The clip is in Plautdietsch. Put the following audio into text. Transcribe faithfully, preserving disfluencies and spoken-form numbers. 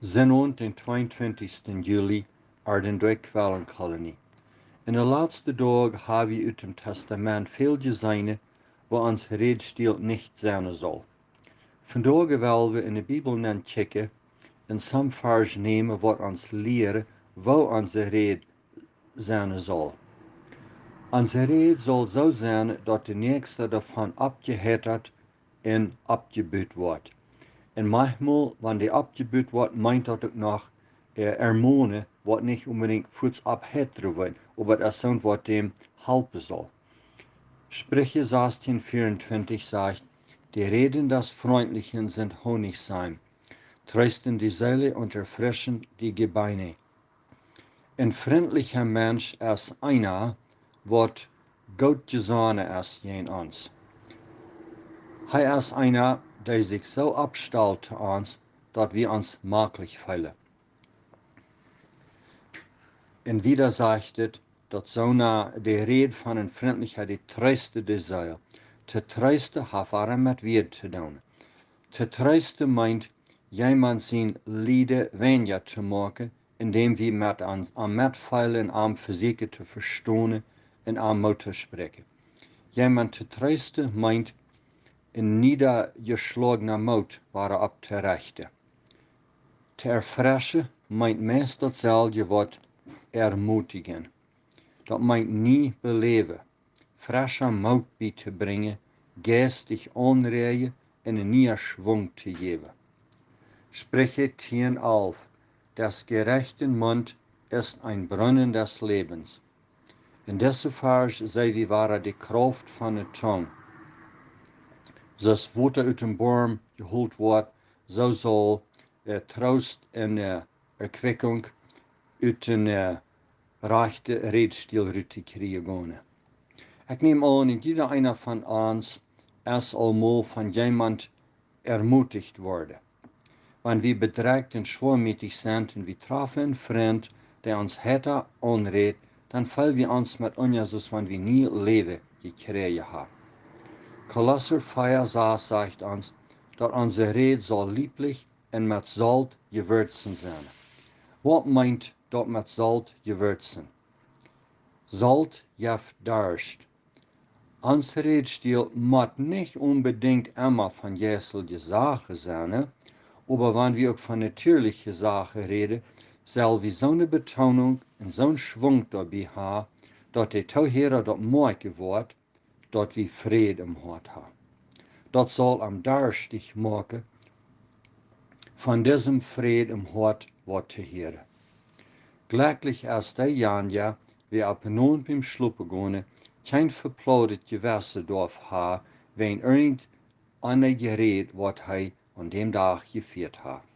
Sindach, dän tweeuntwintichsten Juli, Ardendreck Quellenkolonie. En de latste Doag ha wie ut dem Testament väl jeseenen, woo ons Rädstiel nich sennen saul. Vondoag well wie en de Bibel nenkjikjen un some Varsch nämen, waut ons lieren, woo onse Räd sennen saul. Onse Räd saul soo sennen, daut de Näakjsta doavon oppjeheitert un oppjebut woat. Un maunchmol, wan dee oppjebut woat, meent daut uk noch, äh, ermonen, waut nich onbedinjt fuaz oppheitren woat, oba daut es soont, waut däm halpen saul. Sprüche sastien vierundzwanzig sajcht: Die Reden des Freundlichen sind Honigseim, trösten die Seele und erfrischen die Gebeine. Een frintlicha Mensch es eena, waut goot jesonnen es jäajen ons. Hee es eena, dee sikj soo oppstalt to ons, daut wie ons maklich feelen. Un wieda sajcht et, daut soone, de Räd von een Frintlicha, dee treestet de Seel. To treesten haft wada met Wieed to doonen. To treesten meent, jemaunt sien Lieden weinja to moaken, endäm wie met am, am metfeelen, am vesieekjen to vestonen un am Moot to spräakjen. Jemaunt to treesten meent, een niedajeschlagna Moot wada opptorechten. To erfreschen meent meist daut selwje waut ermutigen. Daut meent nie beläwen, frescha Moot bietobrinjen, jeistlich aunräajen un een nieen Schwung to jäwen. Sprüche tieen alf: Des gerechten Mund ist ein Brunnen des Lebens. En dise Varsch seenen wie wada de Krauft von de Tung. Soo aus Wota ut däm Borm jeholt woat, soo saul, äh, Troost un, äh, Erquickung ut dän, äh, rajchten Rädstiel rut to kjrieen gonen. Ekj näm aun, un jieda eena von ons es aul mol von jemaunt ermuticht worden. Wan wie bedrekjt un schwoamietich sent un wie trafen een Frint, dee ons heiter aunrät, dan feel wie ons met ons, aus wan wie nie Läwen jekjräajen haben. Kolosser vea sas sajcht ons, daut onse Räd saul lieblich un met Solt jewürzt sennen. Waut meent daut, met Solt jewürzt? Solt jeft Darscht. Ons Rädstiel mott nich onbedinjt emma von jeistelje Sachen sennen, oba wan wie uk von natieeliche Sachen räden, sell wie soone Betoonunk un soon Schwung doabie haben, daut de Toohiera daut moakjen woat, daut wie Fräd em Hoat haben. Daut saul am darschtich moaken, von disem Fräd em Hoat waut to hieren. Jlekjlich es deejanja, wäa opp een Owent biem Schlopen gonen kjeen veplaudet Jewessen doaf haben, wäajen irjent een Jeräd, waut hee aun däm Dach jefieet haft.